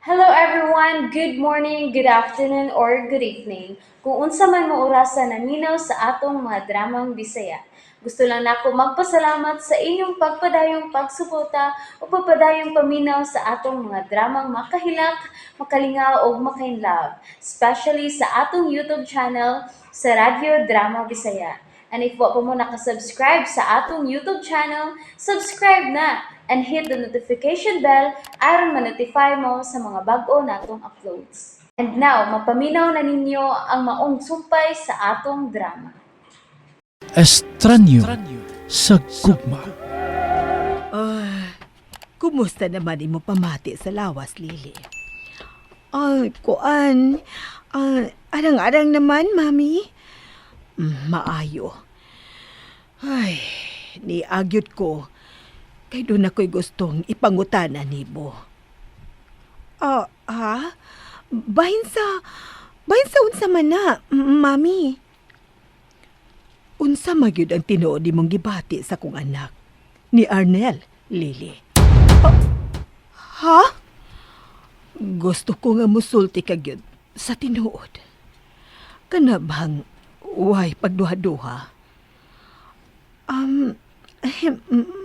Hello everyone! Good morning, good afternoon, or good evening. Kung unsa man mo orasa naminaw sa atong mga dramang Bisaya. Gusto lang nako magpasalamat sa inyong pagpadayong pagsuporta o pagpadayong paminaw sa atong mga dramang makahilak, makalingaw ug makainlove, especially sa atong YouTube channel sa Radyo Drama Bisaya. And if wa pa mo nakasubscribe sa atong YouTube channel, subscribe na and hit the notification bell aron ma-notify mo sa mga bag-o natong uploads. And now, mapaminaw na ninyo ang maong sumpay sa atong drama. Estranyo sa gugma. Ah, kumusta naman imo pamati sa lawas, Lily? Ay, kuan. Ah, arang-arang naman, Mami. Maayo. Ay, niagyot ko. Kay duna ko'y gustong ipangutana nimo. Ah, ha? Bahin sa unsa man na, Mami? Unsa magyud ang tinuod nimong gibati sa kong anak ni Arnel, Lily? Ah, ha? Gusto ko nga musulti ka gyud sa tinuod. Kana bang way pagduha-duha? Eh,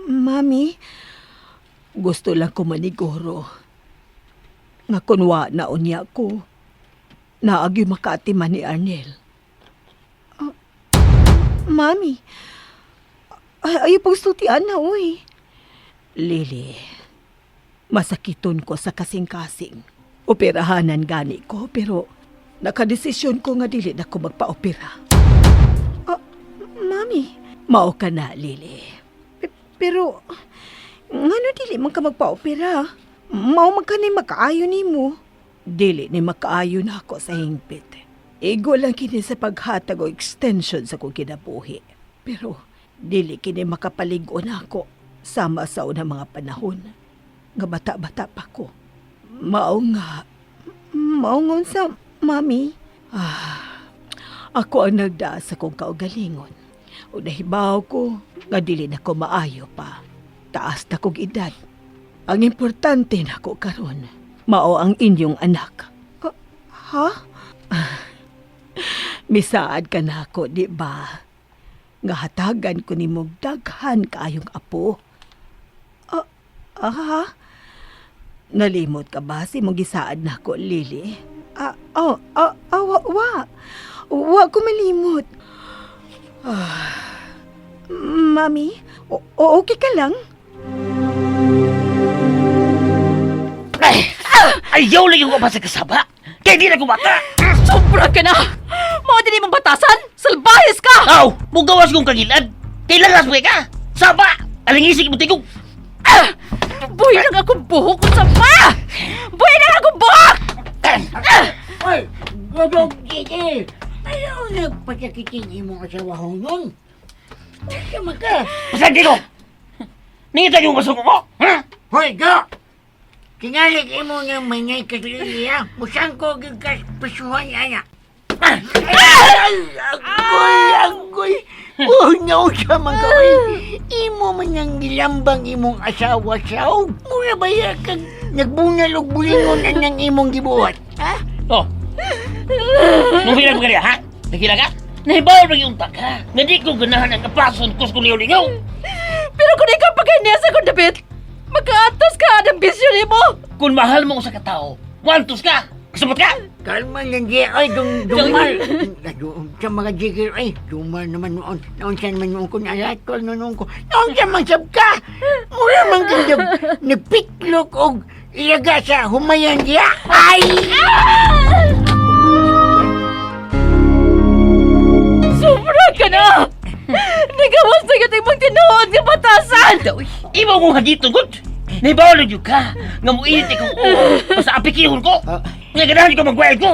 Mami, gusto lang ko maniguro nga kunwa na unya ko, naagyo makaatiman ni Arnel. Ah, Mami, ay, ayaw pagsultian na, uy. Lily, masakiton ko sa kasing-kasing. Operahanan gani ko, pero nakadesisyon ko nga dili na ko magpa-opera. Ah, Mami, mao ka na, Lily. Pero, ngano dili man ka magpa-opera? Mao man ka ni makaayo nimo. Dili ni makaayo na ako sa hingpit. Igo lang kini sa paghatag o extension sa kong kinabuhi. Pero dili kini makapalig-on ako sama sa unang mga panahon nga bata-bata pa ko. Mao nga. Mao nga unsa, Mami? Ah, ako ang nagdaa sa kong kaugalingon. O nahibaw ko nga dili na ko maayo pa. Taas na kog edad. Ang importante nako karon, mao ang inyong anak. Ha? Misaad ka na ako, di ba? Nga hatagan ko nimo daghan kaayong apo. Ah, ah, Nalimot ka ba sa imong gisaad nako, Lily? Ah, oh, ah, ah, wa, wa. Wa ko malimot. Ah, Mami, okay ka lang? Ay! Ayaw lang yung sa kasaba! Kaya di na ko bata! Sobra ka na! Mao din imong batasan! Salbahes ka! Aw! Mugawas kong kagilad! Kailangan mo ka! Saba! Alingisig mo tigog! Ah! Buhi lang akong buhok unsa pa! Buhi lang akong buhok! Oy, Godong Gigi! Ayaw nagpasakitin imong asawa nun. Sama ka. Pasente ko! Ningita yung masuko ko! Ha? Hoy, Go! Tingalig imo niyang mangay kasliya. Musang ko gigas pisuhan niya. Ay, agoy, agoy. Oh, no, siya man ka, oy. Imo man niyang gilambang imong asawa saog. Mura ba ya kag nagbunal og bulingon ang imong gibuhat? Ha? Oh! Nung bilang mo kaniya, ha? Nagkila ka? Nahibaw lagi yung ka. Nga di ko ganahan ang kapason kus kong ligaw-ligaw. Pero kung ikaw pagkanya sa kong dapit, makaantos ka ng bisyo nimo! Kung mahal mo ko sa katao, wantos ka! Kasabot ka! Kalma lang di ay dung dumal. Sa mga jigger ay dumal naman noon. Noon siya naman noon ko nalatol noon ko. Noon siya man sab ka. Mura man kang nagpitlok og ilaga sa humayan diya. Ay! Sobra ka na! Nagawas na gating mong tinuod nga batasan! Ibaw kong hagito, good! Nahibaw lang yun ka! Nga mo init ikaw oo! Basta apikihon ko! Nga ganahan ko mag-wild ko!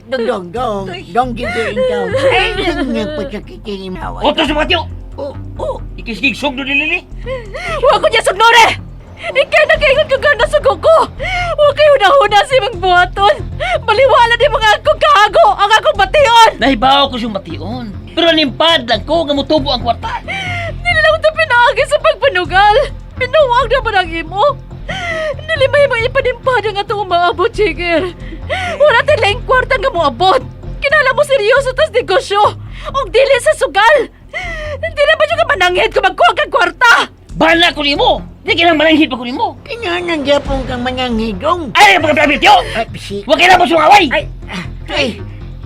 Dong dong dong dong jigger in town. Ay nagpasakitin imo. Otos sa mga tiyo! Oh, oh. Ikisgig sugdo ni Lili! Wa ko niya sugnore! Ikaw nakaingon ko gana sugo ko! Wa kayo huna-huna si imong buhaton! Baliwala ni mga akong kahago! Ang akong bation! Nahibaw ko siyang bation. Pero nanimpad lang ko nga mutubo ang kwarta. Dili lang ito pinaagi sa pagpanugal! Pinuwag naman ang imo! Dili may maipanimpad ang atong umaabot, Jigger. Wala tay laing kwarta nga moabot. Kinala mo seryoso tas negosyo. Og dili sa sugal. Dili ba ka mananghid kung magkuha kag kwarta? Bala ko nimo. Di kinang mananghid pa ko nimo. Kinahanglan gyapon kang mananghidong. Ay, pagkablabit yo. Ay, si... Wa kailangan mo sumaway. Ay, ah, ay,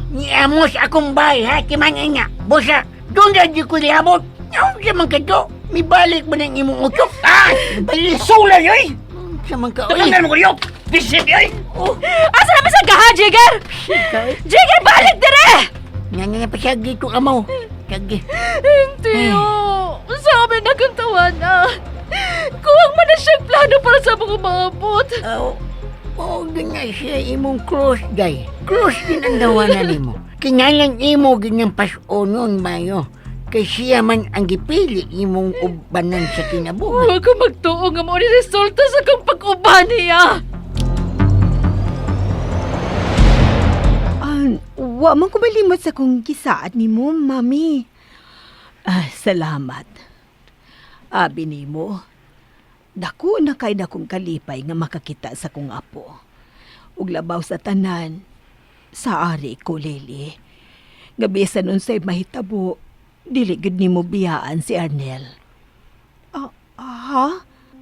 niamos akong bahay ha, kimangay nga. Busa, doon na di ko liabot. Naon siya man kato? Mibalik mo ng imong utok. Ah! Balik Sulan yoy. siya man ka, oy. Tungnan mo ko niyo. Bisit yoy. Oh, Asa naman sa gaha, Jigger? ikaw eh. Jigger, balik dire! Nga nga nga pasagi ko amaw. Kagi. Tiyo, sa amin na kang tawana. Kuwang man na siyang plano para sa mga maabot. Oh, oh, ganyan siya imong cross, day. Cross din ang dawanan nimo. Kingalan imo ganyang pasonon, mayo. Kay siya man ang gipili imong ubanan sa kinabuhi. Huwag ko magtuo nga mao ni resulta sa kong pag-uban niya. Ah, wa man ko malimot sa kong gisaad nimo, mami. Ah, salamat. Abi nimo, dako na kay dakong kalipay nga makakita sa kong apo. Ug labaw sa tanan, sa ari ko, Lily. Gabi sa unsay mahitabo, dili gud nimo biyaan si Arnel. Ah, ha?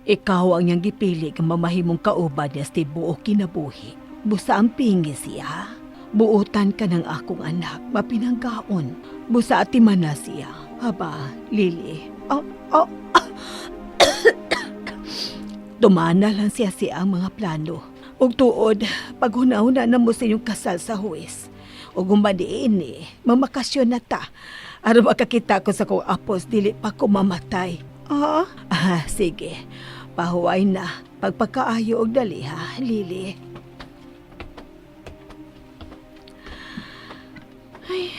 Ikaw ang iyang gipili nga mamahimong kauban niya sa tibuok kinabuhi. Busa ang pingi siya. Buotan ka ng akong anak, mapinanggaon. Busa atiman na siya. Aba, Lily. Oh, oh, Dumana lang siya siya ang mga plano. Ug tuod, paghuna-huna na mo sa inyong kasal sa huwes. Ug umadiin eh, mamakasyon na ta. Aron makakita ko sa kong apos, dili pa ko mamatay. Ah? Ah, sige. Pahuway na. Pagpakaayo og dali ha, Lily. Ay.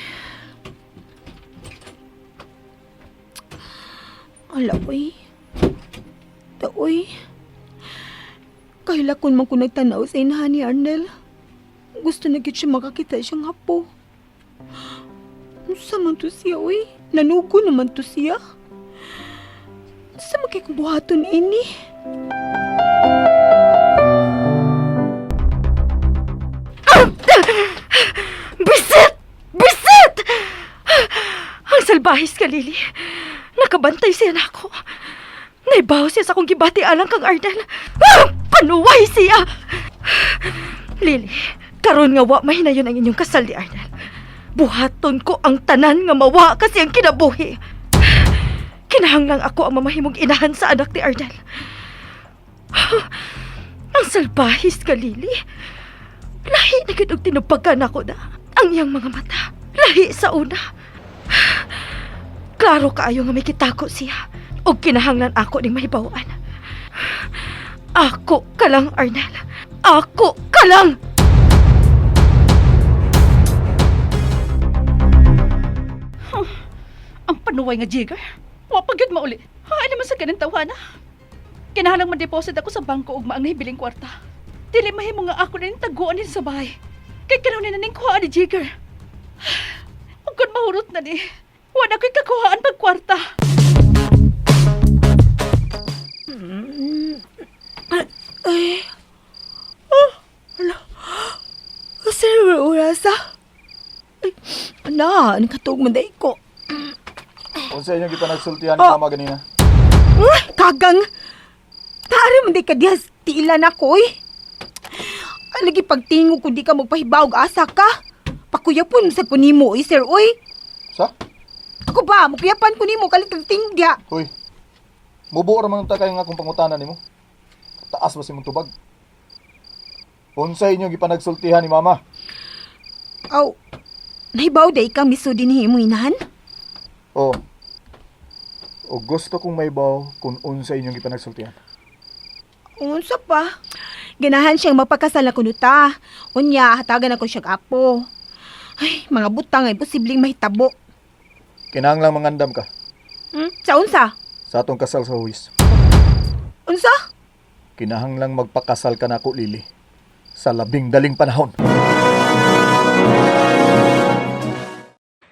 Ala, uy. Taoy. Kahilakon man ko nagtanaw sa inahan ni Arnel. Gusto na gid siya makakita siyang hapo. Unsa man to siya, uy? Nanugo naman to siya. Sa man kay kong buhaton ini? Bisit! Bisit! Ang salbahis ka, Lily. Nakabantay siya na ako. Naibaw siya sa akong gibati alang kang Arnel. Ah! Panuway siya! Lily, karon nga wa mahinayon ang inyong kasal ni Arnel. Buhaton ko ang tanan nga mawa kasi ang kinabuhi. Kinahanglang ako ang mamahimong inahan sa anak ni Arnel. Ang salbahis ka, Lily. Lahi na gid og tinubagan ako na ang iyang mga mata. Lahi sa una. Klaro kaayo nga may kitako siya. Og kinahanglan ako ning mahibaw-an. Ako ka lang, Arnel. Ako ka lang! Ang panuway nga jigger. Wa pa gyud mauli. Haay naman sa ganang tawana. Kinahanglan man-deposit ako sa bangko ug maang nahibiling kwarta. Dili mahimo nga ako na taguan din sa bahay. Kay karon na ning kuhaan ni Jigger. Ug kun mahurot na ni, wa na ko'y kakuhaan pag kwarta. Asa na oras ah? Ay, ana, nakatuog man dai ko. Unsa inyong gipanagsultihan ni mama ganina? Ah, kagang! Tari man di ka diha sa tiilan ako eh. Ay, lagi pagtingog ko di ka magpahibawg asa ka. Pakuyapon sa kunimo eh, sir, oy. Sa? Ako ba, mukuyapan ko nimo kalit kag tingog diha. Hoy. Mubuo ra man ta kay nga akong pangutana nimo. Taas ba si mong tubag? Unsa inyong gipanagsultihan ni mama? Aw, nahibaw day kang misudi ni imong inahan? Oh. O gusto kong mahibaw kung unsa inyong gipanagsultihan. Unsa pa? Ganahan siyang magpakasal na kunuta. Unya, hatagan ako siyang apo. Ay, mga butang ay posibleng mahitabo. Kinahanglang mangandam ka Sa unsa? sa atong kasal sa huwis. Unsa? Kinahanglang magpakasal ka nako, Lily. Sa labing daling panahon.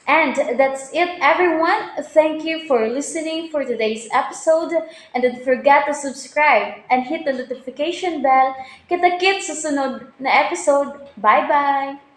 And And that's it, everyone. Thank you for listening for today's episode. And don't forget to subscribe and hit the notification bell. Kita-kits sa sunod na episode. Bye-bye!